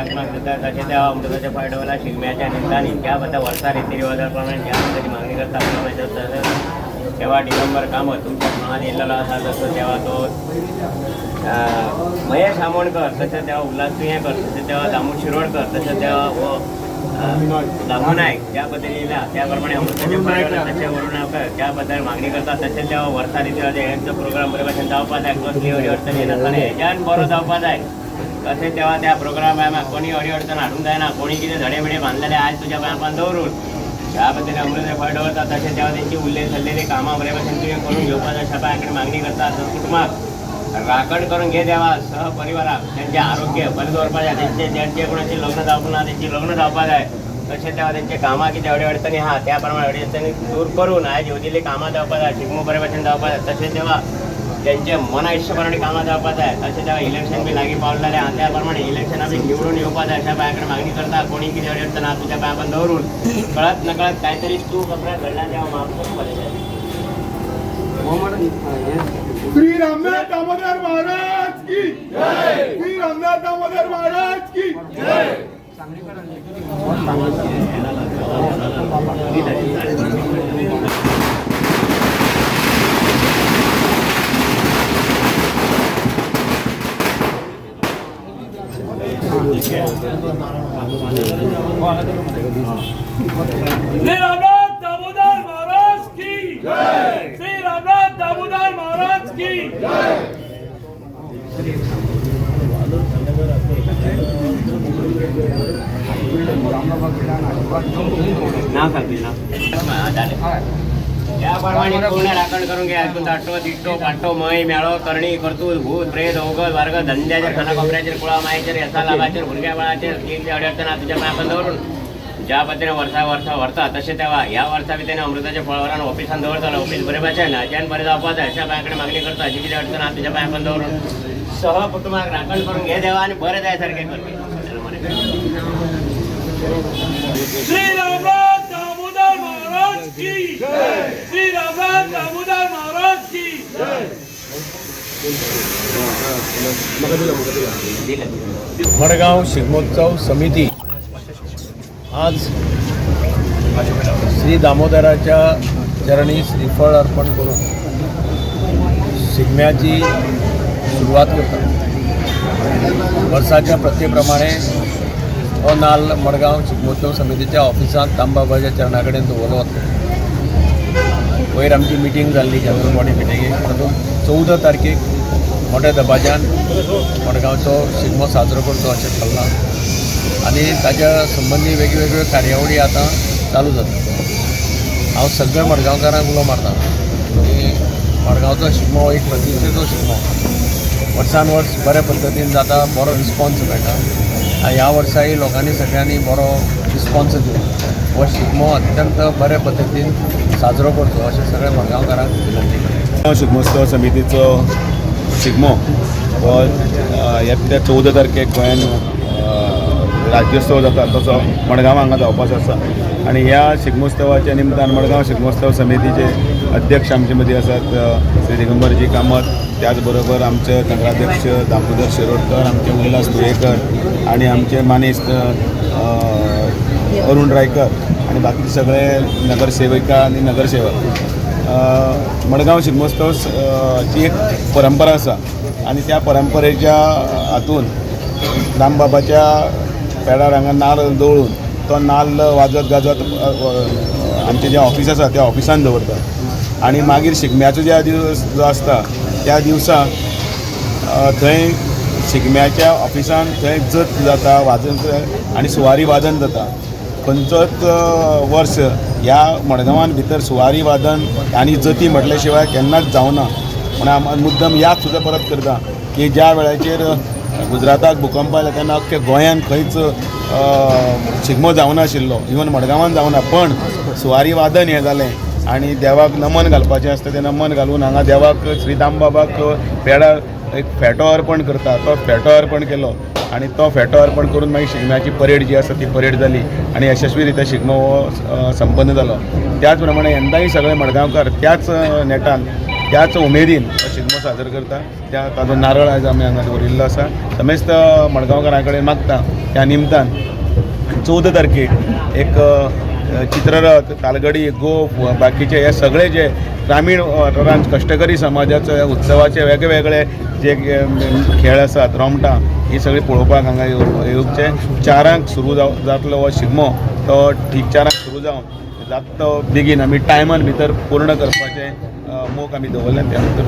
आत्माक दिता तशें देवा अमृताचें फळ दवरला शिगम्याच्या निमतानी ज्या बद्दल वर्सा रितीरिवाजा प्रमाणे ज्या पद्दती मागणी करता प्रमाणे तसं तेव्हा दिगंबर कामत तुमच्या मनात येयलेलो आसा तसो तेव्हा तो महेश आमोणकर तशें तेव्हा उल्हास तुयेंकर तशें तेव्हा दामू शिरोडकर तशें तेव्हा हो दामू नायक ज्या पद्दतीन येयला त्या प्रमाणे अमृताचें फळ दवरला तशें वरुण नावकर ज्या बद्दल मागणी करता तशें तेव्हा वर्सा रितीरिवाजा हेंचो प्रोग्राम बरे भशेन जावपा जाय कसली अडी अडचण येनासतना हेज्यान बरो जावपा जाय तशें तेव्हा त्या प्रोग्रामाक कोणी अडी अडचण हाडूंक जायना कोणी कितें धडे बिडे बांदलेले आयज तुज्या पांयान दवरून ह्या पद्दतीन अमृत फळ दवरता तशें तेव्हा तेंची उरले सरलेली कामां बरे भशेन तुवें करून घेवपा जाय अशा पांया कडेन मागणी करता कुटुंबाक राखण करून घे देवा सहपरिवाराक त्यांचे आरोग्य बरें दवरपा जाय तेंचे ज्यांचे कोणाचे लग्न जावपाक ना तेंची लग्न जावपा जाय तशें तेव्हा तेंचे कामां कितें अडी अडचणी आहा त्या प्रमाणे अडी अडचणी दूर करून आयज येवजिल्ली कामां जावपा जाय शिगमो बरे भशेन जावपा जाय तशें तेव्हा तेंचे मना इश्ट प्रमाणे कामां जावपा जाय तशें तेव्हा इलेक्शन बी लागीं पावलेलें आहा त्या प्रमाणे इलेक्शनां बी निवडून येवपा जाय अशा पांया कडेन मागणी करता कोणी कितें अडी अडचण आहा तुज्या पांया दवरून कळत नकळत कांयतरी चूक अपराध घडला तेव्हा माफ करून बरें जाय. श्री रामनाथ दामोदर महाराज की जय. श्री रामनाथ दामोदर महाराज की जय. श्री रामनाथ दामोदर महाराज की जय. श्री रामनाथ दामोदर महाराज की जय. नाव सांगतील ना हा, चालेल. त्याप्रमाणे पूर्ण राखण करून घ्या. तुमचा आठो तिट्टो पाठो मय मेळो करणी कर्तूत भूत प्रेत अवघड वर्ग धंद्याचेर खानाकोपऱ्याचेर कुळा मायेचेर येसा लाभाचेर भुरग्या बाळाचेर तीन अडचण तुझ्या पांयां दवरून ज्या पद्दतीने वर्सा वर्सा व्हरता तशें तेव्हा ह्या वर्सा बी तेणे अमृताच्या फळवरान ऑफिसान दवरतलो ऑफिस बरे भाशेन हाच्यान बरें जावपा जाय अशा पांया कडेन मागणी करता अशी कितें अडचण आहा तुज्या पांयां दवरून सह कुटुंबाक राखण करून घे देवा आनी बरें जाय सारकें कर. श्री रामनाथ दामोदर महाराज की जय. श्री रामनाथ दामोदर महाराज की जय. मडगांव शिगमोत्सव समिती आज श्री दामोदराच्या चरणी श्रीफळ अर्पण करून शिगम्याची सुरवात करता. वर्साच्या प्रथेप्रमाणे हो नाल्ल मडगांव शिगमोत्सव समितीच्या ऑफिसांत दामबाबाच्या चरणा कडेन दवरलो वतलो. वयर आमची मिटींग जाल्ली जनरल बॉडी मिटिंगेक तातूंत 14 तारखेक मोठ्या दबाज्यान मडगांवचो शिगमो साजरो करचो अशें थारलां आनी ताच्या संबंदी वेगवेगळ्यो कार्यावळी आतां चालू जाता. हांव सगळ्या मडगांवकारांक उलो मारता की मडगांवचो शिगमो हो एक प्रतिश्ठेचो शिगमो वर्सान वर्स बऱ्या पद्दतीन जाता, बरो रिस्पॉन्स मेळटा आनी ह्या वर्साय लोकांनी सगळ्यांनी बरो रिस्पॉन्स दिवन हो शिगमो अत्यंत बऱ्या पद्दतीन साजरो करचो अशें सगळ्या मडगांवकारांक विनंती करता. शिगमोत्सव समितीचो शिगमो हो येत्या 14 तारखेक गोंयान राज्योत्सव जाता तसो मडगांव हांगा जावपाचो आसा आनी ह्या शिगमोत्सवाच्या निमतान मडगांव शिगमोत्सव समितीचे अध्यक्ष आमचे मदीं आसात श्री दिगंबरजी कामत, त्याच बरोबर आमचे नगराध्यक्ष दामोदर शिरोडकर, आमचे उल्हास तुयेकर आनी आमचे मानेस्त अरुण रायकर आनी बाकीचे सगळे नगरसेविका आनी नगरसेवक. मडगांव शिगमोत्सव ची एक परंपरा आसा आनी त्या परंपरेच्या हातून दामबाबाच्या पेडार हांगा नाल्ल दवरून तो नाल्ल वाजत गाजत आमचें जें ऑफीस आसा त्या ऑफिसान दवरतात आनी मागीर शिगम्याचो ज्या दिवस जो आसता त्या दिवसा थंय शिगम्याच्या ऑफिसान थंय जत जाता, वाजन आनी सुवारी वादन जाता. खंयचोच वर्स ह्या मडगांवान भितर सुवारी वादन आनी जती म्हटल्या शिवाय केन्नाच जावना. म्हूण आमी मुद्दम याद सुद्दां परत करता की ज्या वेळाचेर गुजराताक भुकंप आयलो तेन्ना अख्ख्या गोंयान खंयच शिगमो जावनाशिल्लो, इवन मडगांवान जावना, पण सुवारी वादन हें जालें आनी देवाक नमन घालपाचें आसता तें नमन घालून हांगा देवाक श्री दामबाबाक पेडार एक फेटो अर्पण करता, तो फेटो अर्पण केलो आनी तो फेटो अर्पण करून मागीर शिगम्याची परेड जी आसा ती परेड जाली आनी यशस्वी रित्या शिगमो हो संपन्न जालो. त्याच प्रमाणे यंदाय सगळे मडगांवकार त्याच नेटान त्याच उमेदीन हो शिगमो सादर करता. त्या ताजो नारळ आयज आमी हांगा दवरिल्लो आसा. समेस्त मडगांवकारां कडेन मागता त्या निमतान 14 तारखेक एक चित्ररथ, तालगडी, गोफ, बाकीचे हे सगळे जे ग्रामीण वाठारांत कश्टकरी समाजाचो ह्या उत्सवाचे वेगळे जे खेळ आसात, रोमटां ही सगळी पळोवपाक हांगा येवचे. 4 सुरू जातलो हो शिगमो, तो ठीक 4 सुरू जावन जाता तो बेगीन आमी टायमान भितर पूर्ण करपाचें मोख आमी दवरल्या. त्या नंतर